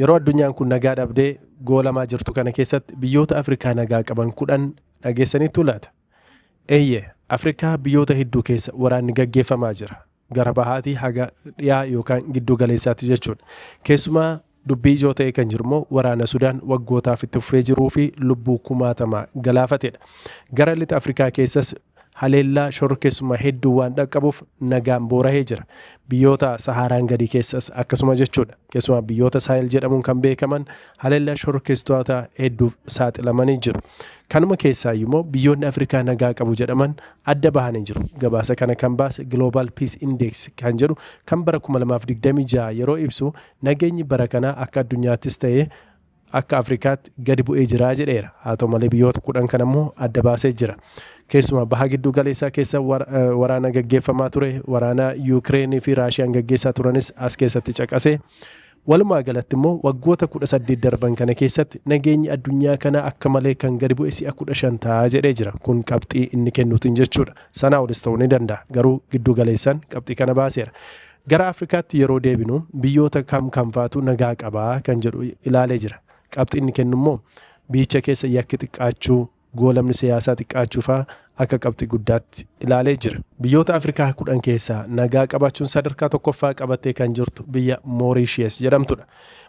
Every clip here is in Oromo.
Yeroo addunyaan kun nagaa dhabdee goolamaa jirtu kana keessatti biyyoota Afrikaa nagaa qaban 10 dhageessaniittuu laata? Eeyyee, Afrikaa biyyoota hedduu keessa waraanni gaggeeffamaa jira. Gara bahaatii haga dhiyaa yookaan giddu galeessaatti jechuudha. Keessumaa dubbii ijoo ta'ee kan jiru immoo waraana Sudaan waggootaaf itti fufee jiruu fi lubbuu kumaatamaa galaafatedha. Gara lixa Afrikaa keessas haleellaa shororkeessummaa hedduu waan dhaqqabuuf nagaan boorahee jira. Biyyoota Sahaaraan gadii keessas akkasuma jechuudha. Keessumaa biyyoota Saahel jedhamuun kan beekaman haleellaa shororkeessitoota hedduuf saaxilamanii jiru. Kanuma keessaayyuu immoo biyyoonni Afrikaa nagaa qabu jedhaman adda bahanii jiru. Gabaasa kana kan baase Global Peace Index kan jedhu kan bara 2026 yeroo ibsu, nageenyi bara kanaa akka addunyaattis ta'ee akka Afrikaatti gadi bu'ee jira jedheera. Haa ta'u malee, biyyoota 10 kan ammoo adda baasee jira. Keessumaa baha gidduu galeessaa keessa waraana gaggeeffamaa ture, waraana Yuukireenii fi Raashiyaan gaggeessaa turanis as keessatti caqasee. Walumaa galatti immoo waggoota 18 darban kana keessatti nageenyi addunyaa kanaa akka malee kan gadi bu'e si'a 15 ta'a jedhee jira. Kun qabxii inni kennuutiin jechuudha. Sanaa olis ta'uu ni danda'a. Garuu giddu galeessaan qabxii kana baaseera. Gara Afrikaatti yeroo deebinu, biyyoota kam kam faatu nagaa qabaa kan jedhu ilaalee jira. Qabxii inni kennu immoo biyyicha keessa yakki xiqqaachuu, goolamni siyaasaa xiqqaachuu fa'aa akka qabxii guddaatti ilaalee jira. Biyyoota Afrikaa 10 keessaa nagaa qabaachuun sadarkaa tokkoffaa qabattee kan jirtu biyya Moorishees jedhamtudha.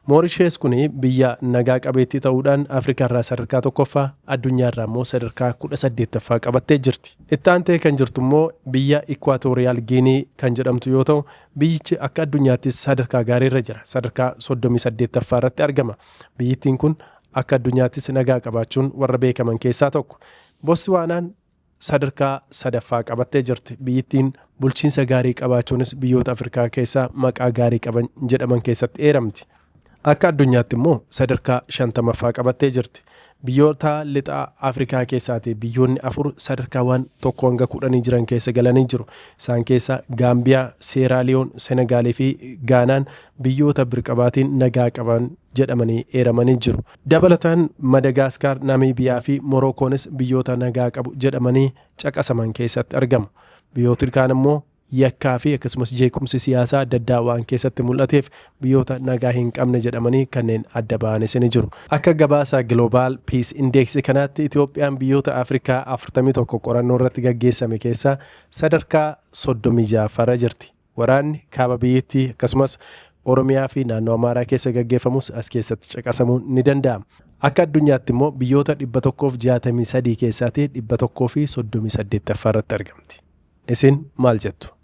Moorishees kun biyya nagaa qabeettii ta'uudhaan Afrikaa irraa sadarkaa tokkoffaa, addunyaa irraa immoo sadarkaa 18ffaa qabattee jirti. Itti aantee kan jirtu immoo biyya Ikwaatooriyaal Giinii kan jedhamtu yoo ta'u, biyyichi akka addunyaattis sadarkaa gaariirra jira. Sadarkaa 38ffaa irratti argama. Biyyittiin kun akka addunyaattis nagaa qabaachuun warra beekaman keessaa tokko. Botswaanaan sadarkaa sadaffaa qabattee jirti. Biyyittiin bulchiinsa gaarii qabaachuunis biyyoota Afrikaa keessaa maqaa gaarii qaban jedhaman keessatti eeramti. Akka addunyaatti immoo sadarkaa 50ffaa qabattee jirti. Biyyoota lixa Afrikaa keessaati biyyoonni afur sadarkaawwan 1 hanga 10 jiran keessa galanii jiru. Isaan keessaa Gaambiyaa, Seeraaliyoon, Senegaalii fi Gaanaan biyyoota birqabaatiin nagaa qaban jedhamanii eeramanii jiru. Dabalataan Madagaskar, Namiibiyaa fi Morokoonis biyyoota nagaa qabu jedhamanii caqasaman keessatti argamu. Biyyootni kaan immoo yakkaa fi akkasumas jeequmsi siyaasaa adda addaa waan keessatti mul'ateef biyyoota nagaa hin qabne jedhamanii kanneen adda ba'anis ni jiru. Akka gabaasa Global Peace Index kanaatti Itoophiyaan biyyoota Afrikaa 41 qorannoo irratti gaggeessame keessaa sadarkaa 36ffaarra jirti. Waraanni kaaba biyyattii akkasumas Oromiyaa fi naannoo Amaaraa keessa gaggeeffamus as keessatti caqasamuun ni danda'ama. Akka addunyaatti immoo biyyoota 163 keessaatti 138ffaa irratti argamti. Isin maal jettu?